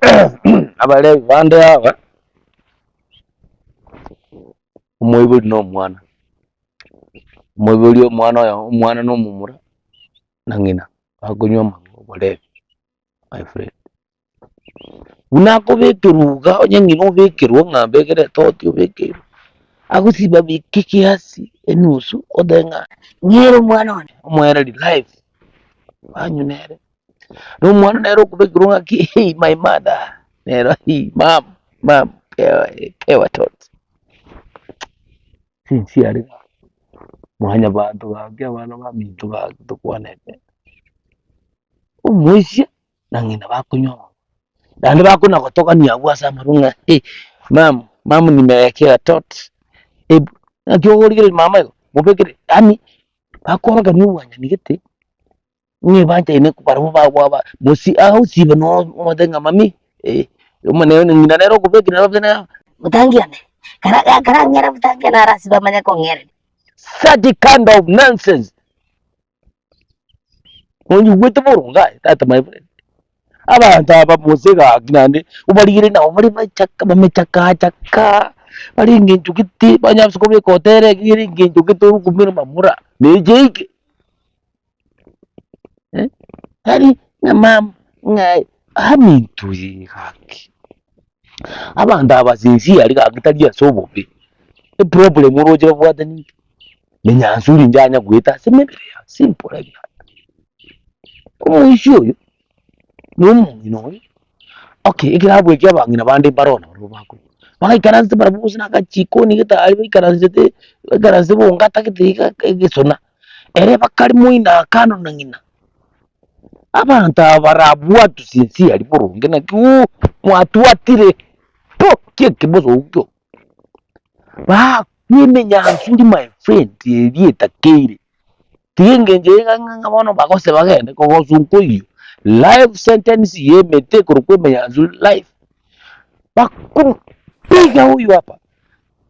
Abarebi bande aba, omoibori na omwana, omoibori omwana oyo omwana na omomura na ng'ina bakonywa amarwa oborebi my friend. Buna akobekerwa iga onye ng'ina obekerwa ng'a mbekere etoti obekeirwe, agosiba bike ekiasi enusu otebe ng'a Ng'ere omwana one. Omoereri life, banywa nere. Na omwana nere okobekerwa ng'aki hei my mother, nero hii mum mum pewa pewa tot. Sincerely mwanyabanto gaki abana baminto gaki tokwanete, omoisia na ng'ina bakonywa amarwa, naende bakona gotogania abwo ase amarwa ng'a eh mum mum nimewekewa tot, ebu naki okorigereria mama igo, mobekere yaani bakorokania obwanchani gete. Ng'a ebanchaine barabwo ba mosi agosiba no omote ng'a mami eh, omone ng'ina nere okobekire nere obete nere Motangi one, kara karang'ere motangi one arasibe amanye kong'ereria. Such a kind of nonsense. Onyigwete boronge aye tata my friend. Abanto aba mose gaki naende obarigererie nabo bare bachaka bamechakachaka bare engencho gete banyare ase kobeka hoteli ere engencho gete orukumire mamura na echeike. Tari ng'a mama ng'a aminto eye gaki, abanto aba sincerely gaki tari ase obobe, eproblem oroche babwate ninki? Nenyansuri inche anya goeta ase emebere yabo simple like that. Omoisia oyo, na omong'ina oyo, okay ekerabu eke abang'ina bande mbare oo nabarabwo bakonywa, bagaikaransete barabwo gose na agachikoni gete aria baikaransete, baikaransete bongata gete iga egesona. Ere bakare moino akano na ng'ina. Abanto aba barabwatwe sincerely boronge naki ooh mwatwatire puu ki ekebosokio. Baakwa emenyansuri my friend eria etakeire. Tiga engencho eye ng'a ng'a bono bagose bagende kogosu nkoiywo. Life sentence ya emete ekorokwa emenyansuri life. Bakopiga huyu hapa.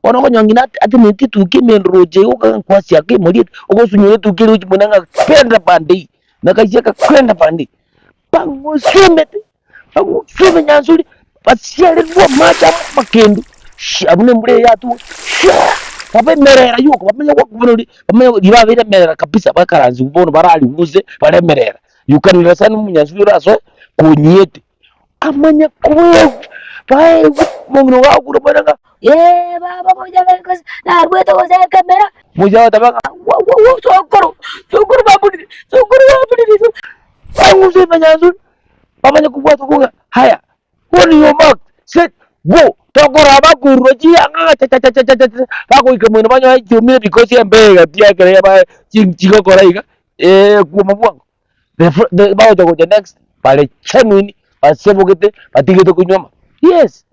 Bono okonyora ng'ina ateneneti etuki emendo roche iga okogera nkwasiaka emori ogosunyora etuki eria gochia buna ng'a kenda pande eye, na kaisiaka kenda pande eye, bang'usue emete, bang'usue emenyansu eria, basiarerwe amache amo amakendu, sha buna embura eye yatwa shaa, babe emerera yoka bamanye goaka bamanye riria babeire emerera kabisa bakaransigwa bono barariguse bare emerera, you can understand omonyansu oria orasoe konyiete. Amanye koegwa, baegwe omong'ina ogo agokure omanyete ng'a. Ee baba mochabere gose narwete gose ekamera. Mocha agoteba ng'a Wo wo wo sokoro, sokoro bamborire, sokoro bamborire so. Bang'use emenyansu, bamanye kobwata okong'a haya, on your mark, set, go! Tokora bakorwa chiyanga chachachachachacha, bagoika moino banyore chiomire because embeo egati ekero yaba chi chigokora iga, ekwoma bwango. The bagocha gocha next bare genuine basebogete batigete konywa ama yes.